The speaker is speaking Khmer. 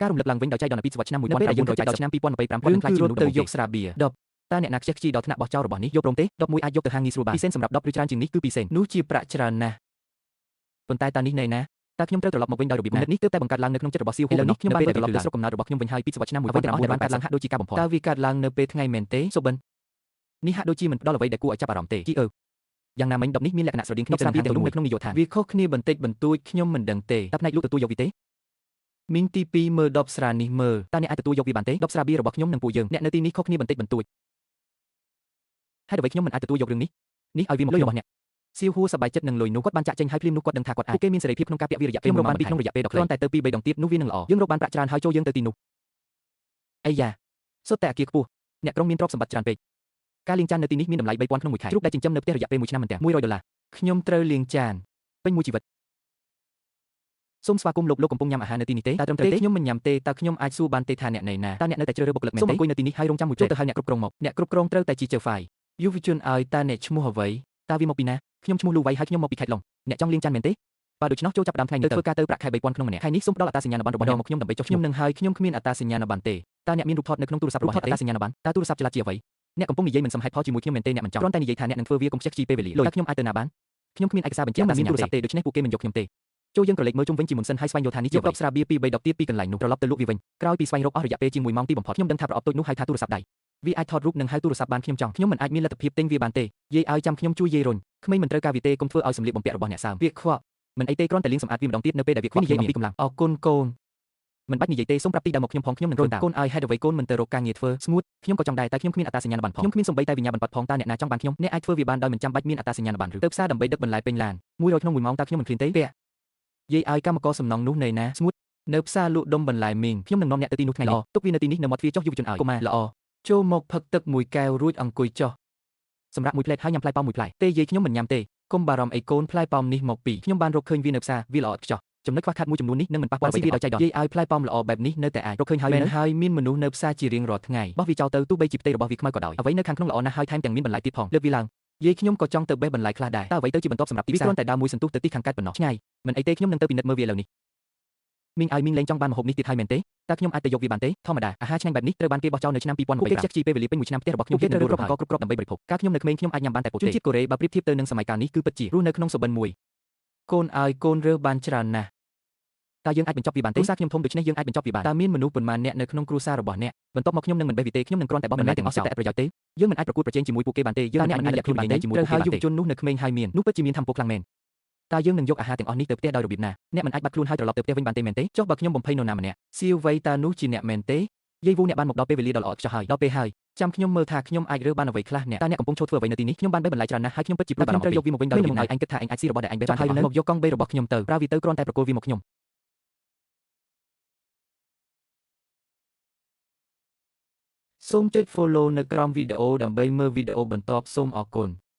ការរំលឹកឡើងវិញដោយចៃដន្យពីសវត្សឆ្នាំ1980ដល់ឆ្នាំ2025គាត់ រឿង នឹងក្លាយ គឺ ជាមនុស្ស រត់ទៅ ដំបូងគេ យកស្រាបៀរ10 តើអ្នកណាខ្ជះខ្ជាយដល់ថ្នាក់បោះចោលរបស់នេះយកព្រមទេ11អាចយកទៅហាងងាយស្រួលបាន2សេនសម្រាប់10ឬច្រើនជាងនេះគឺ2សេន នោះជាប្រាក់ច្រើនណាស់ ប៉ុន្តែតើនេះនៅឯណាតើខ្ញុំត្រូវត្រឡប់មកវិញដោយរបៀបណានេះទើបតែបង្កើតឡើងនៅក្នុងចិត្តរបស់សៀវហួរនេះខ្ញុំបានត្រឡប់ទៅស្រុកកំណើតរបស់ខ្ញុំវិញហើយពីសវត្សឆ្នាំ1980ដែលបានកើតឡើងហាក់ដូចជាការបំផុស តើវាកើតឡើងនៅពេលថ្ងៃមែនទេ សុបិននេះហាក់ដូចជាមិនផ្ដល់អ្វីដែលគួរឲ្យចាប់អារម្មណ៍ទេជីអឺយ៉ាងណាមិញ10នេះមានលក្ខណៈស្រដៀងគ្នាទៅនឹងហាងទាំងនោះនៅក្នុងនាយកដ្ឋាន វាខុសគ្នាបន្តិចបន្តួចខ្ញុំមិនដឹងទេ តើផ្នែកលក់ទទួលយកវាទេ មីងទី2មើល10ស្រានេះមើល តើអ្នកអាចទទួលយកវាបានទេ10ស្រាបៀររបស់ខ្ញុំនិងពួកយើងអ្នកនៅទីនេះខុសគ្នាបន្តិចបន្តួចហេតុអ្វីខ្ញុំមិនអាចទទួលយករឿងនេះនេះឲ្យវាមកលុយរបស់អ្នក សៀវហួរសប្បាយចិត្តនឹងលុយនោះ គាត់បានចាក់ចេញហើយភ្លាមនោះគាត់ដឹងថាគាត់អាចពួកគេមានសេរីភាពក្នុងការពាក់វារយៈពេល ខ្ញុំរកបាន 1ម៉ោង ពីក្នុងរយៈពេលដ៏ គ្ ខ្លី រាន់តែទៅពី3ដងទៀតនោះវានឹងល្អយើងរកបានប្រាក់ច្រើនហើយចូលយើងទៅទីនោះអីយ៉ាសុទ្ធតែអាគារខ្ពស់អ្នកក្រុងមានទ្រព្យសម្បត្តិច្រើនពេកការលាងចាននៅទីនេះមានតម្លៃ3000ក្នុងមួយខែជ្រូកដែលចិញ្ចឹមនៅផ្ទះរយៈពេល1ឆ្នាំមិនទាំង100ដុល្លារ ខ្ញុំត្រូវលាងចាន ពេញមួយជីវិតសូមស្វាគមន៍លោកលោកកំពុងញ៉ាំអាហារនៅទីនេះទេតើត្រឹមត្រូវ ទេ ទេ ខ្ញុំមិនញ៉ាំទេតើខ្ញុំអាចសួរបានទេថាអ្នកនៅណា តើអ្នកនៅតែជ្រើសរើសបុគ្គលិកមែន សូម ទេ អង្គុយនៅទីនេះហើយរងចាំមួយ ចូលទៅហៅអ្នកគ្រប់គ្រងមក អ្នកគ្រប់គ្រងត្រូវតែជាជើហ្វាយយុវជនឲ្យតើអ្នកឈ្មោះអ្វី តើវាមកពីណាខ្ញុំឈ្មោះលូវៃហើយខ្ញុំមកពីខេត្តឡុងអ្នកចង់លាងចានមែនទេបើដូច្នោះចូលចាប់ផ្ដើមថ្ងៃ ទៅ នេះទៅ ធ្វើការទៅប្រាក់ខែ3000ក្នុងម្នាក់ ខែនេះសូមផ្ដល់អត្តសញ្ញាណប័ណ្ណរបស់អ្នកមកខ្ញុំដើម្បីចុះឈ្មោះ ខ្ញុំនឹងហើយខ្ញុំគ្មានអត្តសញ្ញាណប័ណ្ណទេ តើអ្នកមានរូបថតនៅក្នុងទូរស័ព្ទ រូប របស់ ថតអ អ្នកទេ ត្តសញ្ញាណប័ណ្ណ តើទូរស័ព្ទឆ្លាតជាអ្វីអ្នកកំពុងនិយាយមិនសមហេតុផលជាមួយខ្ញុំមែនទេអ្នកមិនចង់គ្រាន់តែនិយាយថាអ្នកនឹងធ្វើវាកុំខ្ជះខ្ជាយពេលវេលាលុយតើខ្ញុំអាចទៅណាបានខ្ញុំគ្មានឯកសារបញ្ជាក់ ខ្ញុំ តែ មិនមានទូរស័ព្ទ មានទូរស័ព្ទទេដូច្នេះពួកគេមិនយកខ្ញុំទេចូលយើងក្រឡេកមើលជុំវិញជាមុនសិនហើយស្វែងយល់ថានេះជា យក អ្វី ដបស្រាបៀរពី3ដបទៀតពីកន្លែងនោះ ត្រឡប់ទៅលក់វាវិញក្រោយពីស្វែងរកអស់រយៈពេលជាង1ម៉ោងទីបំផុតខ្ញុំដឹងថាប្រអប់តូចនោះហៅថាទូរស័ព្ទដៃ វាអាចថតរូបនិងហៅទូរស័ព្ទបានខ្ញុំចង់ខ្ញុំមិនអាចមានលទ្ធភាពទិញវាបានទេយាយឲ្យចាំខ្ញុំជួយយាយរុញក្មេងមិនត្រូវការវាទេកុំធ្វើឲ្យសម្លៀកបំពាក់របស់អ្នកសើមវាខ្វក់ មិនអីទេគ្រាន់តែលាងសម្អាតវាម្ដងទៀតនៅពេលដែលវាខ្វក់ វានិយាយ ខ្ញុំអំពីកម្លាំង អរគុណកូន មិនបាច់និយាយទេសូមប្រាប់ទីដើមមកខ្ញុំផងខ្ញុំនឹង រុ ធ្វើតាមក ញូនឲ្យហេតុអ្វីកូនមិនទៅរកការងារធ្វើ ស្ងួតខ្ញុំក៏ចង់ដែរតែខ្ញុំគ្មានអត្តសញ្ញាណប័ណ្ណផងខ្ញុំគ្មានសំបីតែវិញ្ញាបនបត្រផងតើអ្នកណាចង់បានខ្ញុំអ្នកអាចធ្វើវាបានដោយមិនចាំបាច់មានអត្តសញ្ញាណប័ណ្ណឬ ទៅផ្សារដើម្បីដឹកបន្លែពេញឡាន 100ក្នុង1ម៉ោងតើខ្ញុំមិនឃ្លានទេ ពាក់យាយឲ្យកម្មករសំណង់នោះនៅណា ស្ងួត នៅផ្សារលក់ដុំបន្លែមីង ខ្ញុំនឹងនាំអ្នកទៅទីនោះថ្ងៃនេះទុកវានៅទីនេះនៅមាត់ទ្វារចុះយុវជនឲ្យកុមារ ល្អចូលមកផឹកទឹកមួយកែវរួចអង្គុយចុះ សម្រាប់មួយផ្លែហើយញ៉ាំផ្លែប៉ោមមួយផ្លែ ទេយាយខ្ញុំមិនញ៉ាំទេកុំបារម្ភអីកូនផ្លែប៉ោមនេះមកពី ខ្ញុំបានរកឃើញវានៅផ្សារវាល្អឥតខ្ចោះចំណុចខ្វះខាតមួយចំនួននេះនឹងមិនប៉ះពា បាន ល់អ្វី ស៊ីវាដោយចៃដន្យ ទាំងអស់ យាយឲ្យផ្លែប៉ោមល្អបែបនេះនៅតែអាច រកឃើញហើយ មែន នៅ ហើយមានមនុស្សនៅផ្សារជារៀងរាល់ថ្ងៃ បោះវាចោលទៅទោះបីជាផ្ទៃរបស់វាខ្មៅក៏ដោយអ្វីនៅខាងក្នុងល្អណាស់ហើយថែមទាំងមានបន្លែទៀតផងលើកវាឡើង យាយខ្ញុំក៏ចង់ទៅបេះបន្លែខ្លះដែរ តើអ្វីទៅជាបន្ទាប់សម្រាប់ទីផ្សារ វាគ្រាន់តែដើរមួយសន្ទុះទៅទីខាងកើតប៉ុណ្ណោះ ឆ្ងាយមិនអីទេខ្ញុំនឹងទៅពិនិត្យមើលវាឥឡូវនេះមីងឲ្យមីងលេងចង់បានម្ហូបនេះទៀតហើយមែនទេតើខ្ញុំអាចទៅយកវាបានទេធម្មតាអាហារឆ្ងាញ់បែបនេះត្រូវបានគេបោះចោលនៅឆ្នាំ2025ពួកគេខ្ជះខ្ជាយពេលវេលាពេញមួយឆ្នាំផ្ទះរបស់ខ្ញុំ ពួកគេ គេ ត្រូវរក ត្រូវរកបង្កគ្រប់គ្រាប់ដើម្បីបរិភោគកាលខ្ញុំនៅក្មេងខ្ញុំអាចញ៉ាំបានតែពោត ជន ទេ ជាតិកូរ៉េបើប្រៀបធៀបទៅនឹងសម័យកាលនេះគឺពិតជារស់នៅក្នុងសុបិនមួយកូនឲ្យកូនរើសបានច្រើនណាស់ តើយើងអាចបញ្ចប់វាបានទេគ្រួសារខ្ញុំធំដូច្នេះយើងអាចបញ្ចប់វាបាន តើមានមនុស្សប៉ុន្មានអ្នកនៅក្នុងគ្រួសាររបស់អ្នក បន្ទាប់មកខ្ញុំនឹងមិនបេះវាទេខ្ញុំនឹងគ្រាន់តែបោះ មិន បន្លែទាំងអស់ មែនទាំងអស់ តែប្រយោជន៍ទេយើងមិនអាចប្រកួតប្រជែងជាមួយពួកគេបានទេយើង តើអ្នក មិន មិន អាច អាច មានលទ្ធ លទ្ធ ភាព ភាព និយាយ និយាយ ជាមួយ ជាមួយ ពួកគេ ពួកគេ បាន បាន ទេ ទេ ត្រូវហើយយុវជននោះនៅក្មេងហើយមាន នោះពិតជាមានធម៌ខ្លាំងមែនតើយើងនឹងយកអាហារទាំងអស់នេះទៅផ្ទះដោយរបៀបណា អ្នកមិនអាចបាត់ខ្លួនហើយត្រឡប់ទៅផ្ទះវិញបានទេមែនទេ ចុះបើខ្ញុំបំភ័យនរណាម្នាក់សៀវវៃតើនោះជាអ្នកមែនទេ យាយវូអ្នកបានមកដល់ពេលវេលាដ៏ល្អឥតខ្ចោះហើយ ដល់ពេលហើយចាំខ្ញុំមើលថាខ្ញុំអាចរើសបានអ្វីខ្លះអ្នក តើអ្នកកំពុងឈរធ្វើអ្វីនៅទីនេះខ្ញុំបានបេះបន្លែច្រើនណាស់ហើយខ្ញុំពិតជាព្រួយបារម្ភ ខ្ញុំត្រូវយកវាមកវិញដោយ មាន របៀបណា លំឲ្យអញគិតថាអញអាចស៊ីរបស់ដែលអញបេះ ចង់ បានហើយ ហើយនៅមកយកកង់បីរបស់ខ្ញុំទៅ ប្រើវាទៅគ្រាន់តែប្រគល់វាមកខ្ញុំ សូមចុច Follow នៅក្រោមវីដេអូដើម្បីមើលវីដេអូបន្ទាប់សូមអរគុណ។